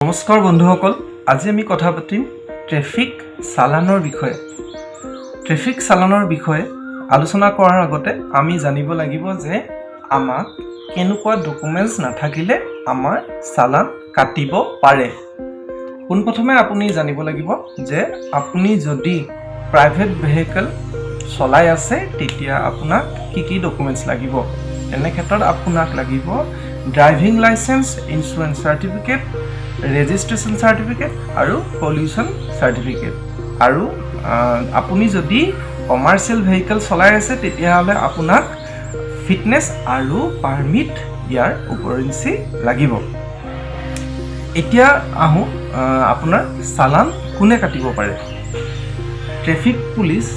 নমস্কাৰ বন্ধুসকল, আজি আমি কথা পাতিম ট্ৰেফিক চালানৰ বিষয়ে। ট্ৰেফিক চালানৰ বিষয়ে আলোচনা কৰাৰ আগতে আমি জানিব লাগিব যে আমাক কেনেকুৱা ডকুমেণ্টছ নাথাকিলে আমাৰ চালান কাটিব পাৰে। পোনপ্ৰথমে আপুনি জানিব লাগিব যে আপুনি যদি প্ৰাইভেট ভেহিকেল চলাই আছে, তেতিয়া আপোনাক কি কি ডকুমেণ্টছ লাগিব। তেনে ক্ষেত্ৰত আপোনাক লাগিব driving licence, insurance certificate, registration certificate আৰু পলিউশ্যন চাৰ্টিফিকেট। আৰু আপুনি যদি কমাৰ্চিয়েল ভেহিকেল চলাই আছে, তেতিয়াহ'লে আপোনাক ফিটনেছ আৰু পাৰ্মিট ইয়াৰ উপৰিঞ্চি লাগিব। এতিয়া আহোঁ, আপোনাৰ চালান কোনে কাটিব পাৰে? Traffic police.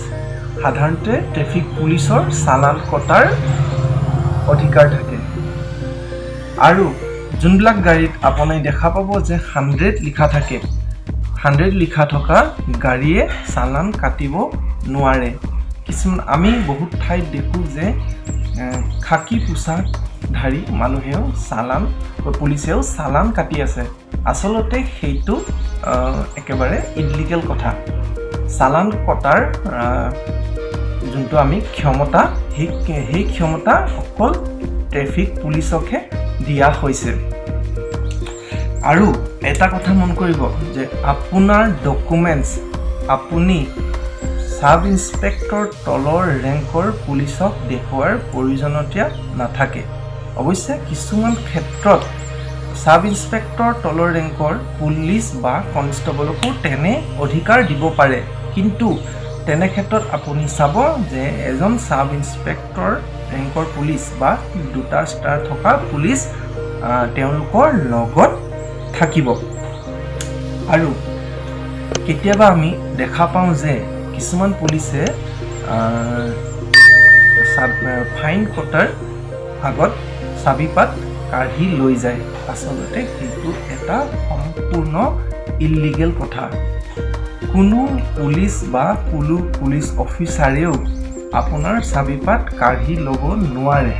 সাধাৰণতে ট্ৰেফিক পুলিচৰ চালান কটাৰ অধিকাৰ থাকে। আৰু যোনবিলাক গাড়ীত আপুনি দেখা পাব যে 100 লিখা থাকে, 100 লিখা থকা গাড়ীয়ে চালান কাটিব নোৱাৰে। কিছুমান আমি বহুত ঠাইত দেখোঁ যে খাকী পোচাকধাৰী মানুহেও চালান, পুলিচেও চালান কাটি আছে। আচলতে সেইটো একেবাৰে ইলিগেল কথা। চালান কটাৰ যোনটো আমি ক্ষমতা, সেই ক্ষমতা অকল ট্ৰেফিক পুলিচকহে দিয়া হৈছে। আৰু এটা কথা মন কৰিব যে আপোনাৰ ডকুমেণ্টছ আপুনি ছাব ইনস্পেক্টৰ তলৰ ৰেংকৰ পুলিচক দেখুওৱাৰ প্ৰয়োজনীয়তা নাথাকে। অৱশ্যে কিছুমান ক্ষেত্ৰত ছাব ইনস্পেক্টৰ তলৰ ৰেংকৰ পুলিচ বা কনষ্টেবলকো তেনে অধিকাৰ দিব পাৰে। কিন্তু তেনে ক্ষেত্ৰত আপুনি চাব যে এজন ছাব ইনস্পেক্টৰ ৰেংকৰ পুলিচ বা দুটা ষ্টাৰ থকা পুলিচ তেওঁলোকৰ লগত থাকিব। আৰু কেতিয়াবা আমি দেখা পাওঁ যে কিছুমান পুলিচে ফাইন কটাৰ আগত চাবিপাত কাঢ়ি লৈ যায়। আচলতে সেইটো এটা সম্পূৰ্ণ ইলিগেল কথা। কোনো পুলিচ বা কোনো পুলিচ অফিচাৰেও আপোনাৰ চাবিপাত কাঢ়ি ল'ব নোৱাৰে।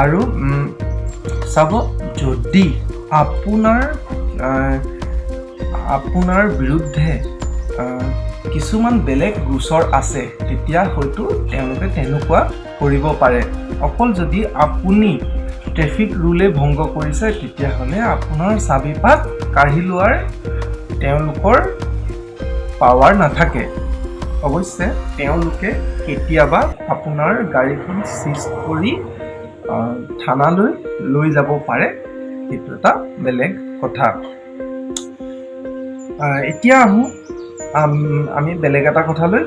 আৰু চাব, যদি আপোনাৰ বিৰুদ্ধে কিছুমান বেলেগ গোচৰ আছে, তেতিয়া হয়তো তেওঁলোকে তেনেকুৱা কৰিব পাৰে। অকল যদি আপুনি ট্ৰেফিক ৰুলে ভংগ কৰিছে, তেতিয়াহ'লে আপোনাৰ চাবিপাত কাঢ়ি লোৱাৰ তেওঁলোকৰ পাৱাৰ নাথাকে। অৱশ্যে তেওঁলোকে কেতিয়াবা আপোনাৰ গাড়ীখন চিজ কৰি থানালৈ লৈ যাব পাৰে, সেইটো এটা বেলেগ কথা। এতিয়া আহোঁ আমি বেলেগ এটা কথালৈ।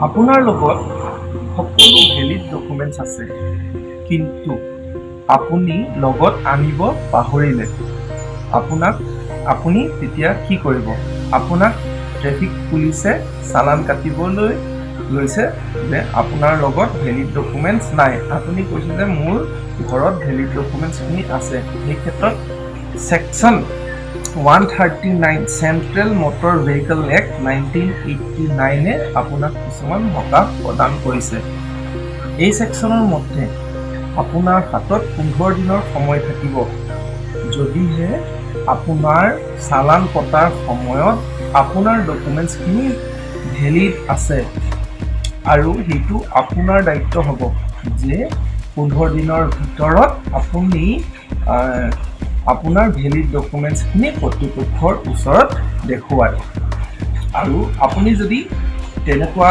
আপোনাৰ লগত সকলো ভেলিড ডকুমেণ্টছ আছে, কিন্তু আপুনি লগত আনিব পাহৰিলে, আপুনি তেতিয়া কি কৰিব? আপোনাক ট্ৰেফিক পুলিচে চালান কাটিবলৈ লৈছে যে আপোনাৰ লগত ভেলিড ডকুমেণ্টছ নাই। আপুনি কৈছে যে মোৰ ঘৰত ভেলিড ডকুমেণ্টছখিনি আছে। সেই ক্ষেত্ৰত section 139, Central Motor Vehicle Act, 1989-এ আপোনাক কিছুমান সকাহ প্ৰদান কৰিছে। এই ছেকশ্যনৰ মতে আপোনাৰ হাতত 15 দিনৰ সময় থাকিব। যদিহে আপোনাৰ চালান কটাৰ সময়ত আপোনাৰ ডকুমেণ্টছখিনি ভেলিড আছে, আৰু সেইটো আপোনাৰ দায়িত্ব হ'ব যে 15 দিনৰ ভিতৰত আপুনি আপোনাৰ ভেলিড ডকুমেণ্টছখিনি কৰ্তৃপক্ষৰ ওচৰত দেখুৱায়। আৰু আপুনি যদি তেনেকুৱা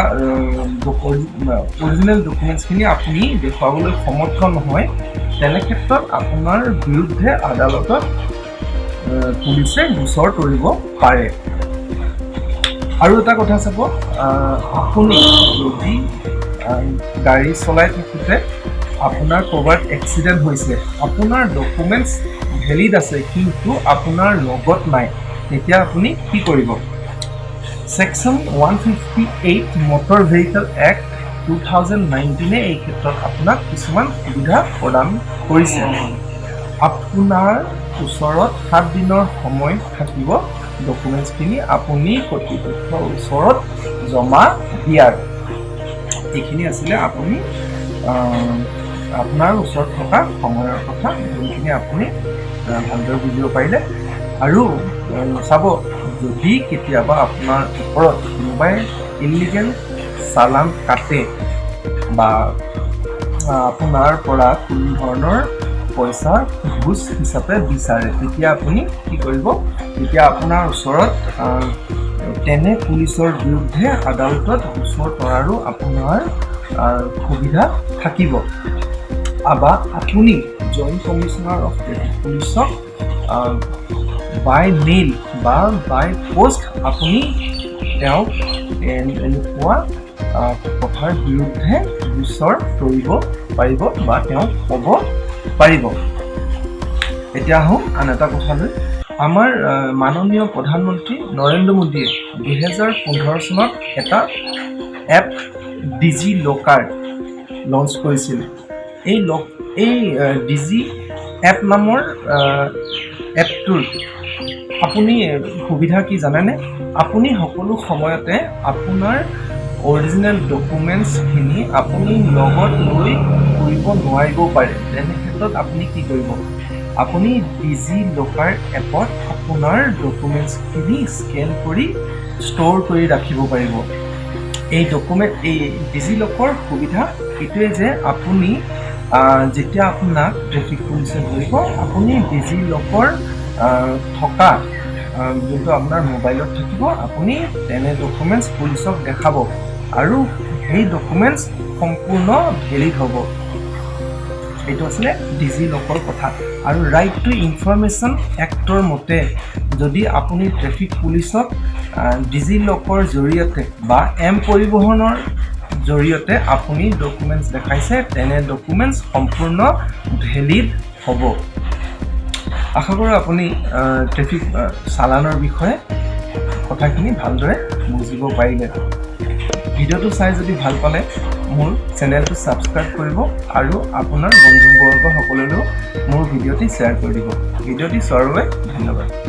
অৰিজিনেল ডকুমেণ্টছখিনি আপুনি দেখুৱাবলৈ সমৰ্থ নহয়, তেনে ক্ষেত্ৰত আপোনাৰ বিৰুদ্ধে আদালতত পুলিচে গোচৰ তৰিব পাৰে। আৰু এটা কথা চাব, আপুনি যদি গাড়ী চলাই থাকোঁতে আপোনাৰ ক'ৰবাত এক্সিডেণ্ট হৈছে, আপোনাৰ ডকুমেণ্টছ ভেলিড আছে, কিন্তু আপোনাৰ লগত নাই, তেতিয়া আপুনি কি কৰিব? Section 158, Motor Vehicle Act, 2019-এ এই ক্ষেত্ৰত আপোনাক কিছুমান সুবিধা প্ৰদান কৰিছে। আপোনাৰ ওচৰত 7 দিনৰ সময় থাকিব ডকুমেণ্টছখিনি আপুনি কৰ্তৃপক্ষৰ ওচৰত জমা দিয়াৰ। এইখিনি আছিলে আপুনি আপোনাৰ ওচৰত থকা সময়ৰ কথা, যোনখিনি আপুনি ভালদৰে বুজিব পাৰিলে। আৰু চাব, যদি কেতিয়াবা আপোনাৰ ওপৰত কোনোবাই ইলিগেল চালান কাটে বা আপোনাৰ পৰা কোনো ধৰণৰ পইচা ঘোচ হিচাপে বিচাৰে, তেতিয়া আপুনি কি কৰিব? তেতিয়া আপোনাৰ ওচৰত তেনে পুলিচৰ বিৰুদ্ধে আদালতত গোচৰ তৰাৰো আপোনাৰ সুবিধা থাকিব বা আপুনি জইণ্ট কমিশ্যনাৰ অফ ট্ৰেফিক পুলিচক বাই মেইল বা বাই পষ্ট আপুনি তেওঁক এনেকুৱা কথাৰ বিৰুদ্ধে গোচৰ তৰিব পাৰিব বা তেওঁক ক'ব পাৰিব। এতিয়া আহোঁ আন এটা কথালৈ। আমাৰ মাননীয় প্ৰধানমন্ত্ৰী নৰেন্দ্ৰ মোদীয়ে 2015 চনত এটা এপ ডিজি লকাৰ লঞ্চ কৰিছিল। এই ডিজি এপ নামৰ এপটোৰ আপুনি সুবিধা কি জানেনে? আপুনি সকলো সময়তে আপোনাৰ অৰিজিনেল ডকুমেণ্টছখিনি আপুনি লগত লৈ ফুৰিব নোৱাৰিবও পাৰে। তেনে ক্ষেত্ৰত আপুনি কি কৰিব? আপুনি ডিজি লকাৰ এপত আপোনাৰ ডকুমেণ্টছখিনি স্কেন কৰি ষ্ট'ৰ কৰি ৰাখিব পাৰিব। এই ডিজি লকৰ সুবিধা এইটোৱে যে আপুনি যেতিয়া আপোনাক ট্ৰেফিক পুলিচে ধৰিব, আপুনি ডিজি লকৰ থকা যোনটো আপোনাৰ মোবাইলত থাকিব, আপুনি তেনে ডকুমেণ্টছ পুলিচক দেখাব আৰু সেই ডকুমেণ্টছ সম্পূৰ্ণ ভেলিড হ'ব। এইটো আছিলে ডিজি লকৰ কথা। আৰু ৰাইট টু ইনফৰমেশ্যন এক্টৰ মতে যদি আপুনি ট্ৰেফিক পুলিচক ডিজি লকৰ জৰিয়তে বা এম পৰিবহণৰ জৰিয়তে আপুনি ডকুমেণ্টছ দেখাইছে, তেনে ডকুমেণ্টছ সম্পূৰ্ণ ভেলিড হ'ব। আশা কৰোঁ আপুনি ট্ৰেফিক চালানৰ বিষয়ে কথাখিনি ভালদৰে বুজিব পাৰিলে। ভিডিঅ'টো চাই যদি ভাল পালে, মোৰ চেনেলটো ছাবস্ক্ৰাইব কৰিব আৰু আপোনাৰ বন্ধুবৰ্গসকললৈও মোৰ ভিডিঅ'টি শ্বেয়াৰ কৰি দিব। ভিডিঅ'টি চোৱাৰ বাবে ধন্যবাদ।